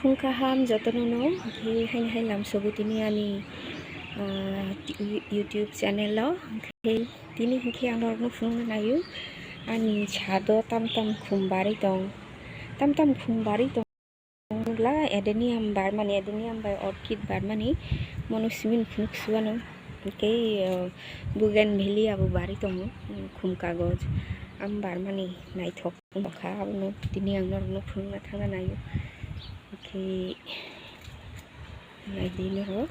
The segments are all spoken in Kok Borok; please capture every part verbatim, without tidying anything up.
Phung kaham jotono no, hwnkhe haini hai lamsogo tini ani, ah, YouTube channel o. Hwnkhe tini hwnkhe ang norokno phunukna naio, ani sado tam tam khum barwi tong, tam tam khum barwi tong. Wngla adenium barmani, adenium bai orchid barmani, mono simi phunuk suano. Hwnkhe, ah, bougainvillea bo barwi tongo, khum kagoj, am barmani naithok. Bokha abono tini ang norokno phunukna thangna naio. Hwnkhe naidi norok,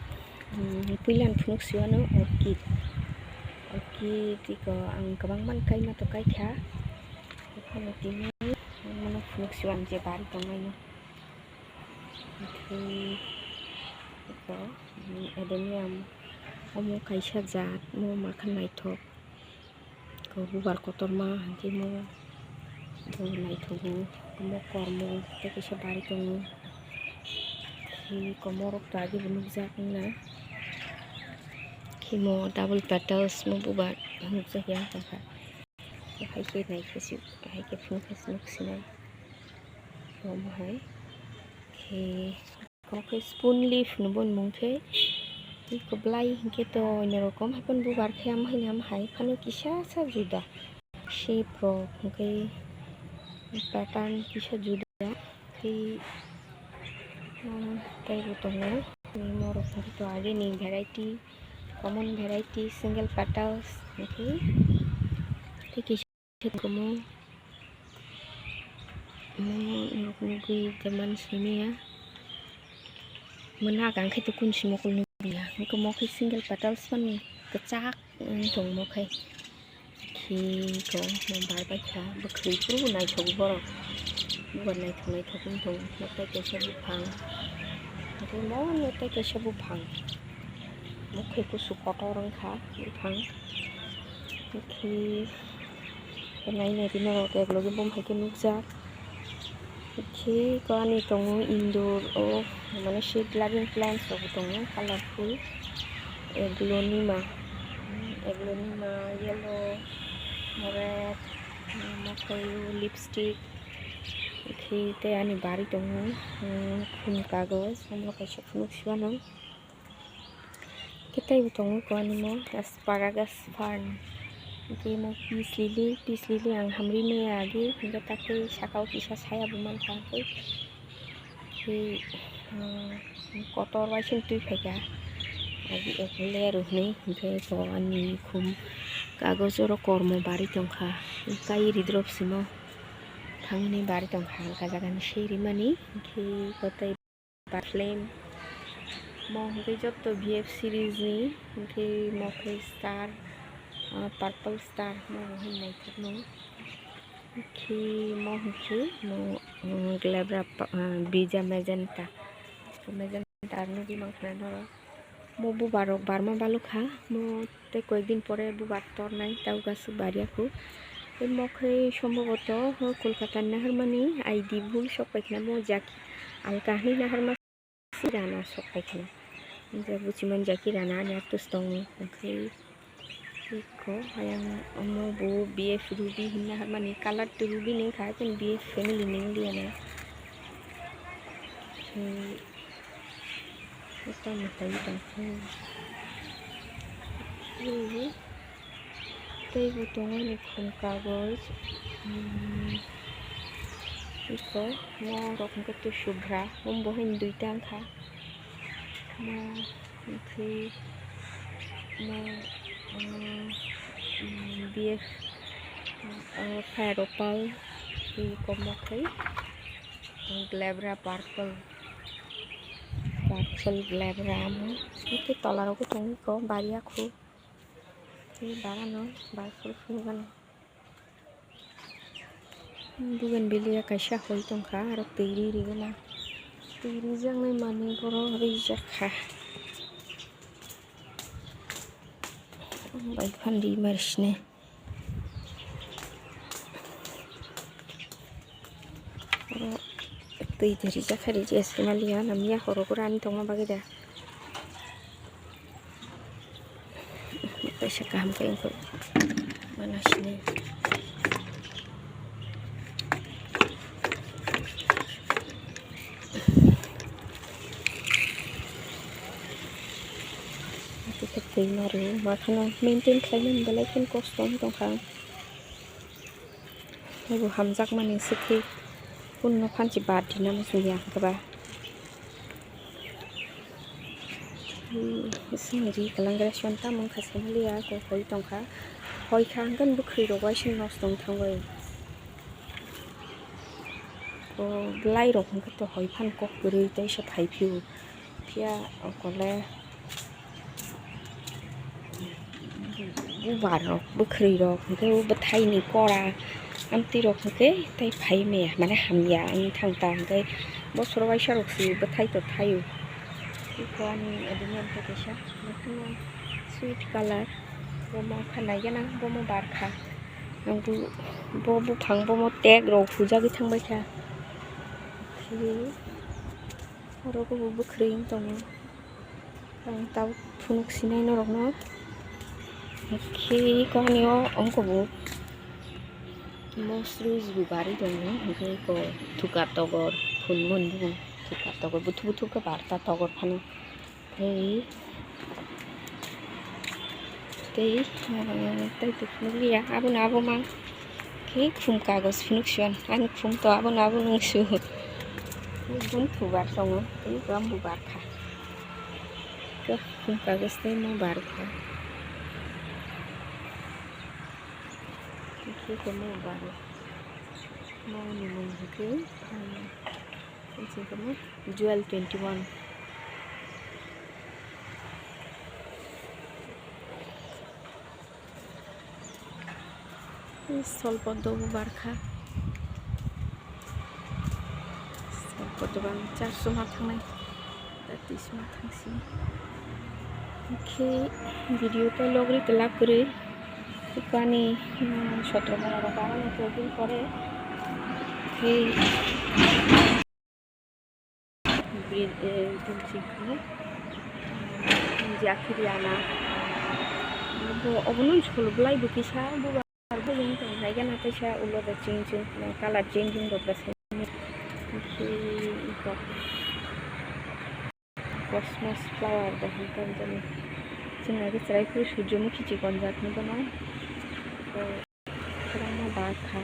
um, puila ang phunuk suano orchid. Orchid iko ang kwbangma kaima to kaikha. Buphano tini ang mono phunuk suan je bari tongnaino. Hwnkhe iko, um, adenium omo kaisa jat, omo makha naithok. Ko bubar kotorma hwnkhe mo bo naithogo, omo kormo tei kaisa bari tongo. Tei komorok to age bo nukjak wngna. Khe mo double petals mo bubar nukjakya tongkha. Hai khe nai khe se, hai khe phunuk khe se nuk sinai. Omo hai khe. Omo khe spoon leaf hwnwi boni mung khe. Tei kwblai hinkhe to onno rokom hai phano bubar khe ama haino ama hai phano kisa sa juda. Shape rok hinkhe pattern kisa juda. Tei, ah, tei bo tongo. Tei morok hinkhe to ageni variety, common variety, single petals hinkhe. Tei kisa Komo, mo norok nugwi teman simi ya. Mona kang khe to kun si mokol nugwi ya. Hwnkhe mo khe single petals mani kwchak wng tong mo khe. Khi ko mo bar bai kha bwkhwi phuru naithok borok. Bubar naithok naithok wng tong mo tei kaisa buphang. Hwnkhe mo tei kaisa buphang. Mo khe kusu kotor wng kha buphang. Hwnkhe Nai nai rino rok ek logi bom hai khe nukjak. Khe ko ani tongo indoor o, mane shade loving plants rok bo tongo, colorful. Aglaonema, aglaonema, yellow, red, mokhaio, lipstick. Khe tei ani bari tongo, um, khum kagoj, omo kaisa phunuk si phano. Khe teibo tongo ko ani mo asparagus fern. Hwnkhe mo peace lily, peace lily ang hamri maya agi, hwnkhe takhe saka o kisa saya bo mankha hwnkhe. Khe, ah, kotor bai se twi phaikha. Agi ek layer hwnwi, hwnkhe to ani khum kagoj oro kormo bari tongkha. Kai ridrop simo thangmani bari tongkha, ang kajagani sei rimani, hwnkhe ko tei. Flame. Mo hwnkhe joto V F series ni, hwnkhe mo khe star, ah, purple star, mo bo hwn naithokno. Hwnkhe mo hwnkhe mo, mm, glabra pa-, ah, bija magenta. Magenta ar nugwi mankha norok. Mo bubar rok barma balukha, mo tei koyekdin pore bubar tornai, tei o gas bariya khu. Tei mo khe somboboto, o, Kolkata ni naharmani I D bul sok pai khna mo jaki, alka hinwi naharma si rana sok pai khna. Hwnkhe buchiman jaki rana ani artus tongo. Hwnkhe iko ayang omo bo B F Ruby hinwi naharmani, colour to Ruby ni wngkha, chini B F family ni wngya na. Hwnkhe. Ito mwtai tongkhe. Tei bo tongo ani khum kagoj. Hmm. Iko mo rok hwnkhe tei subra. Mo bo haino duita wngkha. Mo hwnkhe mo, ah, hmm, B F, ah, fire opal. Iko mo khe. Glabra purple, purple glabra amo. Tei tola rogo tongo iko bariya khu. Tei barano bar phul phunugano. Bougainvillea kaisa hoi tongkha, aro twi ri rigwla. Twi rijaknai manwi borok rijakha. Bai phan ri mari sini. Oro twi de rijak kha, riji eskhe maliya, namiya horo gora ani tongma bagwi da. Kaisa kaham khe wngkha mana sini. Twi ma rw ma kheno maintain khlaimani belai kheno kosto wng tongkha. Teibo hamjakmani swkhe kunno phanchi bad rina muchungya hwnkhe ba. Tei sini ri kwlanggra son tamo wngkha saimaliya, kok hoi tongkha. Hoi kha hwnkhe bwkhwirok waisa nosto wng thangwi. O bwlairok hwnkhe to hoi phano kok kwrwi teisa phai phio. Phiya okole bubar rok, bwkhwrwi rok, hwnkhe o bwthaini kora, amtwi rok hwnkhe tei phai maya, mane hamya wng thang ta, hwnkhe bosor waisa rok se bwthai to thaio. Iko ani adini amtwi kaisa, sweet colour, bomo kha naigena, bomo bar kha. Ang bo, bo buphang bomo tek rok hujagwi thangbai kha. Oro bo bwkhwrwi wng tongo. Ang tabuk phunuk sinai norokno. Khe iko ani o wngkha bo. Mosri jugu barwi tongo, hwnkhe iko thuka togor phunmani bo, thuka togor buthuk buthuk khe barta togor phano. Tei, tei, ah, tei to phunukliya, abono abo mang. Khe khum kagoj phunuk siyan, ani khum to abono abo nung su. Bun thubar tongo, tei bambu barkha. Khe khum kagoj tei mo barkha. Khe mo baro. Mo ni mung khe, ah, Jewel twenty one. Sol poddo bo barkha. Sol poddo bang charso ma thangnai. Tatis ma thangsi. Khe video to logri to lab kwrwi. Ani, hmm, sotro mona rok ano trekking kore. Khe bridge, eh, bridge khe, hmm, jakiri ana. Obo, obono solo bolai bo kisa bubar bujung tong hai gana teisa ulo da ching ching, colour changing rok da sai. Khe iko. Cosmos flower bo hwn tong jani. Chwng nai khe chwrai phuru Surjomukhi chikon jat ni bono. Kwbangma bak kha.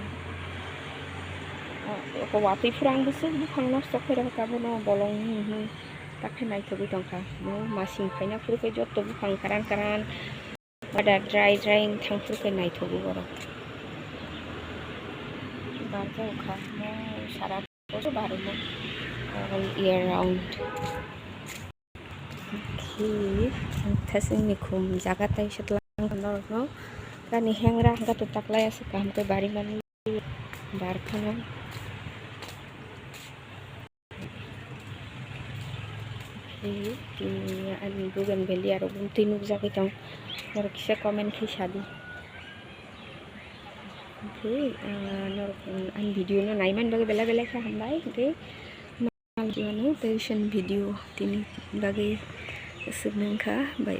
O, oko watwi phuru ang bwswk buphang nosto khairok kha bono bolong ni hwnwi. Takhe naithogwi tongkha. Bo masing phaina phuru khe joto buphang karan karan. Wada dry dry wng thang phuru khe naithogo borok. Barjao kha mo sara bosor barwi mo all year round. Khe thasingni khum jaga tai se tlang norokno ani hengra hwnkhe to taklai aswk kaham khe bari mani barkhano. Khe tini ani bougainvillea rok twi nukjagwi tong, norok kisa comment khe sadi. Khe, ah, norok, um, ani video no naimani bagwi belai belai khe hambai. Khe video no tei sini video tini bagwi swknang kha bai.